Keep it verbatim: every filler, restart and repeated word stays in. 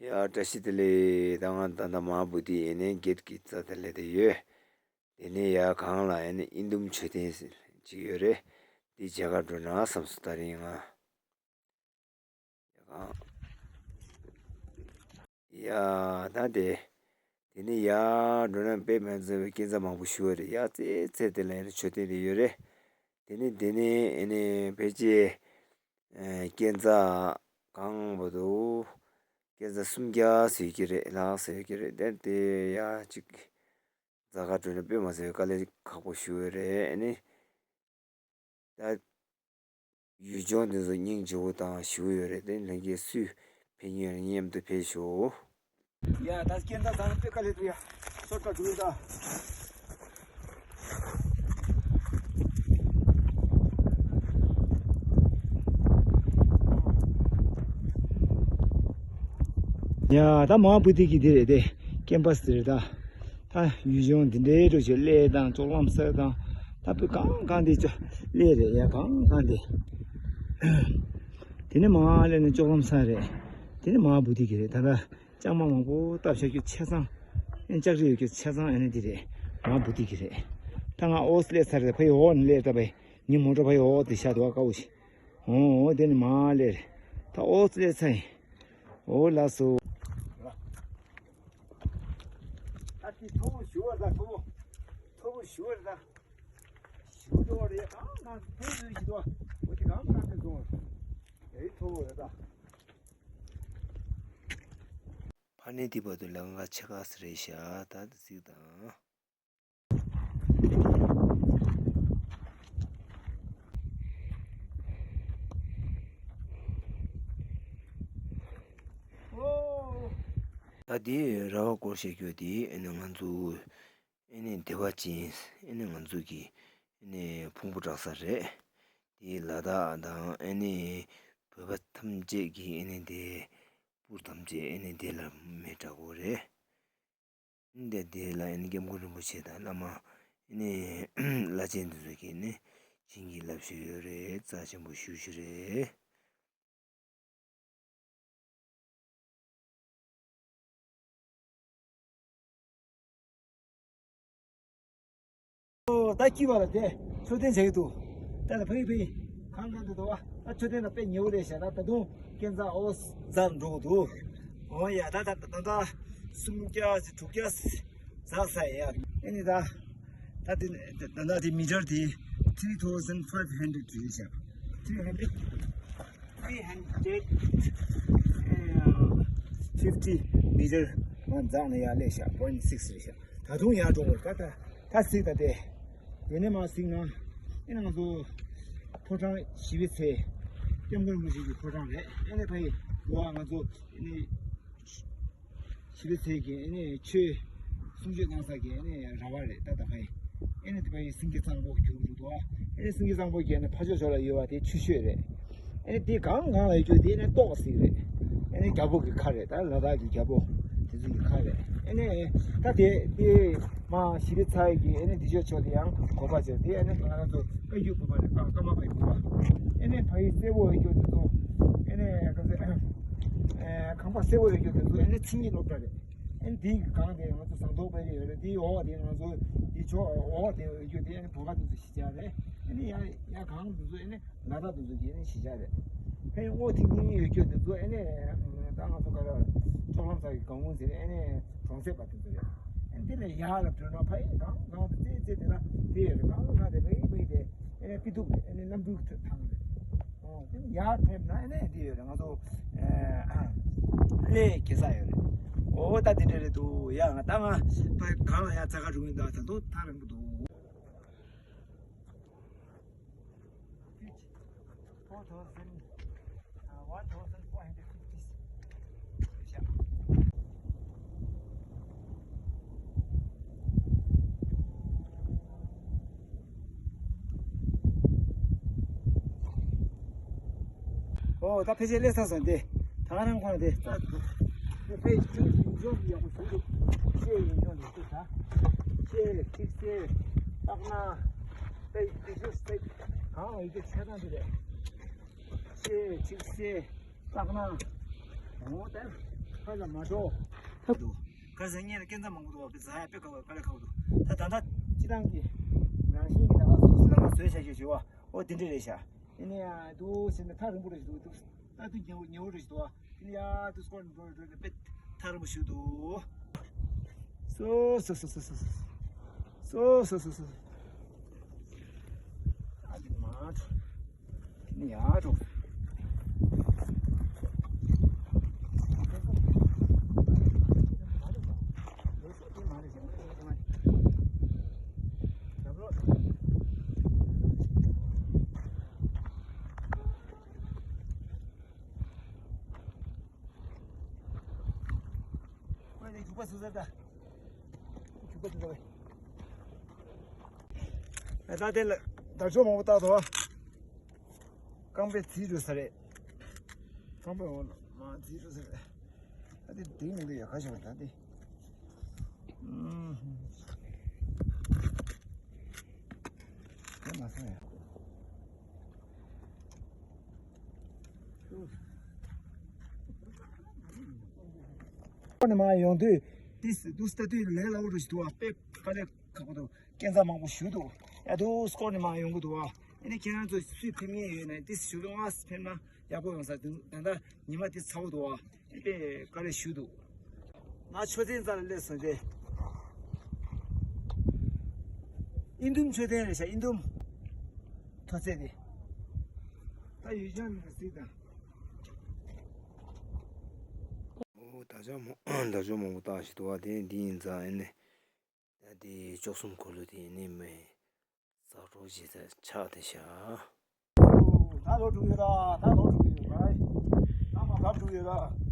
ཡ་བཀྲ་ཤིས་བདེ་ལེགས། ད་ང་ད་ལྟ་མ་བུ་ཏི་ཨེ་ནས་གེད་ཀྱི་རྩ་དེ་ལས་དེ་ཡོད། དེ་ནས་ཡ་གང་ལ་ཨེ་ནས་ཨིན་དུམ་མཆོད་རྟེན་ཅིག་ཡོད་རེད། དེ་མཇལ་ཁ་འགྲོ་ན་བསམ་སོང་ད་རིང་ང་། ཡ་གང་། ཡ་ད་དེ། དེ་ནས་ཡ་འགྲོ་ན་དཔེ་མི་སྲིད་པའི་སྐས་འཛེག་མང་པོ་ཞིག་ཡོད་རེད། ཡ་རྩེ་རྩེ་དེ་ལ་ཨེ་ནས་མཆོད་རྟེན་དེ་ཡོད་རེད། དེ་ནས་དེ་ནས་ཨེ་ནས་ཕལ་ཆེར། ཨེ་སྐས་འཛེག་གང་པོ་འདུག་སྐས་འཛེག་སུམ་བརྒྱ་ཟེར་གྱི་རེད། ལགས་ཟེར་གྱི་རེད། དེ་དེ་ཡ་གཅིག་འཛེག་ག་འགྲོ་ན་དཔེ་མི་སྲིད་པའི་དཀའ་ལས་ཁག་པོ་ཞིག་རེད། ཨ་ནི་ད་ཡུལ་ལྗོངས་འདི་ཚོ་སྙིང་རྗེ་པོ་དང་ཞེ་པོ་ཡོད་རེད། དེ་ལྷན་རྒྱས་སུ་ཕེབས་མཁན་ཡོད་ན་མཉམ་དུ་ཕེབས་ཤོག། ཡ་ད་སྐས་འཛེག་ཟ་ན་དཔེ་དཀའ་ལས་འདུག་ཡ། སོ་ཏྲ་འགྲོ་ད། ཡ་ད་མ་བུ་ཏི་གི་འདི་རེད་དེ། ཀེམ་པ་སི་དེ་རེད་ད། ད་ཡུལ་ལྗོངས་འདི་འདྲའི་འགྲོ་ཆེ་གླེ་དང་ཅོག་ལམ་སེ་དང་། ད་བུ་གང་གང་དེ་ཅོ་གླེ་རེད་ཡ། གང་གང་དེ། དེ་ནི་མ་གླེ་ནི་ཅོག་ལམ་སེ་རེད། དེ་ནི་མ་བུ་ཏི་གི་རེད་ད་ད། ལྕང་མ་མང་པོ་བཏབ་བཞག་རྒྱུ་ཆ་ཚང་། ཨེ་ལྕགས་རི་ཡོད་རྒྱུ་ཆ་ཚང་ཨེ་ནི་འདི་རེད། མ་བུ་ཏི་གི་རེད། ད་ང་ཨོ་སི་ལེ་ཚར་རེད། ཕ་ཡི་འོག་ནས་ལེ་ད་བའི་ཉི་མོ་འགྲོ་ཕ་ཡི་འོག་དེ་ཤ་དོ་ཀ་འོ་ཞིག་འོ་འོ་དེ་ནི་མ་ལེ་རེད། ད་ཨོ་སི་ལེ་ཚ་ཡིན། འོ་ལགས་སོ། ད་དེ་མཐོ་པོ་ཞུ་བ་ད་མཐོ་པོ། མཐོ་པོ་ཞུ་བ་ད། ཞུ་དོ་རེད། གང་གང་དེ་ཡོད་ཞུ་དོ། འོ་དེ་གང་གང་དེ་སོང་། ཨེ་མཐོ་པོ་རེད་ད། ཕ་ནི་དེ་བར་དུ་ལམ་ཁ་ཆེ་ཁ་སི་རེད་ཤག་ད་དེ་གཟིགས་དང་། ད་དེ་ར་བ་སྐོར་བཤད་རྒྱུ་དེ་ཨེ་ནི་ང་ཚོ་ཨེ་ནི་བདེ་བ་ཅན་ཨེ་ནི་ང་ཚོ་གི་ཨེ་ནི་ཕུང་པོ་གྲགས་ས་རེད། དེ་ལ་དྭགས་དང་ཨེ་ནི་བོད་པ་ཐམས་ཅད་ཀྱི་ཨེ་ནི་དེ་སྤུར་ཐམས་ཅད་ཨེ་ནི་དེ་ལ་མེ་དྲག་པོ་རེད། འདི་འདི་ལ་ཨེ་ནི་སྐྱབས་མགོན་རིན་པོ་ཆེ་དང་བླ་མ་ཨེ་ནི་བླ་ཆེན་འདི་ཚོ་གིས་ནི་བྱིན་གྱིས་བརླབས་བཞག་ཡོད་རེད། རྩ་ཆེན་པོ་ཞེ་པོ་ཅིག་རེད། ཨོ་ད་སྐྱིད་པ་ལ་དེ་མཆོད་རྟེན་བྱ་ཡི་འདུག་ད་ལ་ཕ་ཡི་ཕ་ཡི་གང་གང་དུ་འདུག་བ། ད་མཆོད་རྟེན་ལ་དཔེ་ཉེ་བོ་རེད་ཤག་ད་ད་དུང་སྐས་འཛེག་ཨོ་འཛེག་འགྲོ་གི་འདུག་ཨོ་ཡ་ད་ད་ད་ད་སུམ་བརྒྱ་དྲུག་བརྒྱ་འཛེག་ས་ཡ། ཨེ་ནི་ད་ད་དེ་ད་ད་དེ་མི་ཊར་དེ་three thousand five hundred རེད་ཤག three hundred three hundred fifty མི་ཊར་ང་འཛེག་ནས་ཡར་སླེབས་ཤག point six རེད་ཤག་ད་དུང་ཡར་འགྲོ་དགོས། ད་ད་ད་གཟིགས་ད་དེ། དེ་ནས་མར་གཟིགས་ན་ཨེ་ནི་ང་ཚོ་ཕོ་བྲང་ཞི་བའི་ཚལ། སྐྱབས་མགོན་རིན་པོ་ཆེ་གི་ཕོ་བྲང་རེད། ཨེ་ནི་ཕ་ཡི་འོ་ང་ཚོ་ཨེ་ནི་ཞི་བའི་ཚལ་གྱི་ཨེ་ནི་ཆོས་གསུང་ཆོས་གནང་ས་གི་ཨེ་ནི་ར་བ་རེད། ད་ད་ཕ་ཡི་ཨེ་ནི་དེ་ཕ་ཡི་སེང་གེ་གཙང་པོ་རྒྱུག་འདུག་དོ། ཨེ་ནི་སེང་གེ་གཙང་པོ་གི་ཨེ་ནི་ཕར་ཕྱོགས་ཕྱོགས་ལ་ཡོད་པ་དེ་ཆུ་ཤོད་རེད། ཨེ་ནི་དེ་གང་གང་ལ་ཡོད་རྒྱུ་དེ་ཨེ་ནི་ཏོག་ཙམ་རེད། ཨེ་ནི་རྒྱལ་པོ་གི་ཁ་རེད། ད་ལ་དྭགས་ཀྱི་རྒྱལ་པོ་དེ་ཚོ་གི་ཁ་རེད། ཨེ་ནི་ད་དེ་དེ་མ་ཞི་བའི་ཚལ་གྱི་ཨེ་ནི་འདི་ཕྱོགས་ཕྱོགས་དེ་ཡང་དགོན་པ་ཅིག་དེ་ཨེ་ནི་ང་རང་ཚོ་བཀའ་བརྒྱུད་དགོན་པ་རེད། ཀརྨ་པའི་དགོན་པ། ཨེ་ནི་ཕ་ཡི་སེར་པོ་ཡོད་རྒྱུ་དེ་ཚོ་ཨེ་ནི་ག་ཚོད་ཨེ་ཁང་པ་སེར་པོ་ཡོད་རྒྱུ་དེ་ཚོ་ཨེ་ནི་མཚན་ཉིད་སློབ་གྲྭ་རེད། ཨེ་ནི་དེའི་སྒང་དེ་ང་ཚོ་ཟངས་མདོག་དཔལ་རི་ཡོད་རེད། དེའི་འོག་དེ་ང་ཚོ་དེ་ཕྱོགས་འོག་དེ་ཡོད་རྒྱུ་དེ་ཨེ་ནི་བོད་པ་དེ་ཚོ་གཞིས་ཆགས་རེད། ཨེ་ནི་ཡང་ཡང་གང་དེ་ཚོ་ཨེ་ནི། ལ་དྭགས་དེ་ཚོ་གི་ཨེ་ནི་གཞིས་ཆགས་རེད། ཕ་ཡི་སྔོ་ཐིང་ཐིང་ཡོད་རྒྱུ་དེ་ཚོ་ཨེ་ནི་ད་ང་ཚོ་ག་རེ་ཅོག་ལམ་སེ་གི་སྒང་ངོས་ཟེར་ཨེ་ནི་གྲོང་གསེབ་པ་དེ་ཚོ་རེད། ཨེ་ནི་དེ་ལས་ཡར་ལ་བྲོས་ན་ཕ་ཡི་གང་གང་དེ་རྩེ་རྩེ་དེ་ལ་དེ་ཡོད་རེད། གང་གང་དེ་ཕ་ཡི་ཕ་ཡི་དེ་ཨེ་ནི་སྤི་ཏུག་རེད། ཨེ་ནི་གནམ་གྲུ་ཐང་རེད། ཨོ་དེ་ནི་ཡར་ཕེབས་ན་ཨེ་ནི་དེ་ཡོད་རེད། ང་ཚོ་ཨེ་གླེ་སྐྱེལ་ས་ཡོད་རེད། ཨོ་ད་དེ་འདྲ་རེད་འདུག་ཡ་ང་ད་ང་ཕ་ཡི་གང་ལ་ཡར་འཛེག་ག་འགྲོ་གི་ཡིན། ད་ད་དུང་ཐག་རིང་པོ་འདུག Four thousand, uh, one thousand four hundred fifty. ཨོ་ད་ཕལ་ཆེར་སླེབས་ཚར་སོང་སྟེ། ད་ག་རང་ཁོ་ན་དེ་རྩ་འདུག་དེ་ཕལ་ཆེར་ཡུལ་ལྗོངས་ཡག་པོ་བཟོ་འདུག་ཤེལ་ཡུལ་ལྗོངས་ལ་ཤེལ་ད། ཤེལ་ཁྲིག་སེ་སྟག་སྣ། དཔེ་དེ་ཚོ་སེ་གང་ཡོད་ཀྱི་ཆ་ཚང་དེ་རེད། ཤེལ་ཁྲིག་སེ་སྟག་སྣ། འོ་ད། ཁ་ལ་མ་འགྲོ། འདུག་ཁ་སང་ཉིན་ལ་སྐས་འཛེག་མང་པོ་འདུག་བ། དཔེ་ཛ་ཡ་དཔེ་ཁག་པོ་དཀའ་ལས་ཁག་པོ་འདུག་ད་ད་ལྟ་སྤྱིར་བཏང་གི་རང་བཞིན་གྱི་ད་ག་སོ་སོ་ལ་ང་བཟོས་བྱ་རྒྱུ་བྱེད་བ། ཨོ་དེ་འདྲ་རེད་ཤག་ཨེ་ནས་ཡ་འདུག་ཟེར་ན་ཐག་རིང་པོ་རེད་འདུག་ད་དུ་ཉེ་བོ་ཉེ་བོ་རེད་འདུག་ཨེ་ནས་ཡ་དུ་སྐོར་འགྲོ་འགྲོ་དཔེ་ཐག་རིང་པོ་ཞིག་འདུག་སོ་སོ་སོ་སོ་སོ་སོ་སོ་སོ་སོ། ཨ་ལི་མ་འགྲོ། ནི་ཡ་འགྲོ། ཁོས་ནི་རྒྱུག་པ་ཚུགས་ཟེར་ད། རྒྱུག་པ་ཚུགས་ཟེར་བས། ད་དེ་ལ་དར་ལྕོག་མང་པོ་བཏགས་འདུག་རྐང་པས་བརྫིས་འགྲོ་ས་རེད། རྐང་པས་འོ་ན་མར་བརྫིས་འགྲོ་ས་རེད། ད་དེ་དེའི་མིང་དུ་ཡ་ཁ་ཤོར་ད་དེ། ཨུམ། དེ་མ་སོང་ཡ། ཁོ་ནས་མར་ཡོང་དུས། ཏིས་འདུག་ལྟ་དུས་ལས་སླ་བོ་རུ་ཞིག་འདུག་བ། དཔེ་དཀའ་ལས་ཁག་པོ་འདུག་སྐས་འཛེག་མང་པོ་ཞུ་འདུག་ཡ་འདུག་སྐོར་ནས་མར་ཡོང་གི་འདུག་བ། ཨ་ནི་ཁྱེད་རང་ཚོ་སུས་ཕེབས་མཁན་ཡོད་ན་ཏིས་ཞུ་གི་ང་ཕེབས་ན་ཡག་པོ་ཡོང་ས་འདུག་ད་ལྟ་ཉི་མ་འདི་ཚ་བོ་འདུག་བ། དཔེ་དཀའ་ལས་ཞུ་འདུག་ང་མཆོད་རྟེན་རྩ་ལ་སླེབས་སོང་སྟེ། ཨིན་དུམ་མཆོད་རྟེན་རེད་ཤག་ཨིན་དུམ་མཐོ་ཚད་དེ། ད་ཡུལ་ལྗོངས་ནས་གཟིགས་དང་། ཨོ་ད་ཅག་མོ་ད་ཅག་མང་པོ་བཏགས་ཤིག་འདུག་བ། དེ་འདི་ཡིན་ཙང་ཨེ་ནས། ད་དེ་ལྕོག་གསུམ་འཁོར་ལོ་དེ་ནི་མེ་ཟ་འགྲོ་བྱེད་ས་ཆགས་བསྡད་ཤག་ད་ལོ་དྲུག་ཡོད་ད། ད་ལོ་དྲུག་ཡོད་ད། ད་མ་ལབ་དྲུག་ཡོད་ད།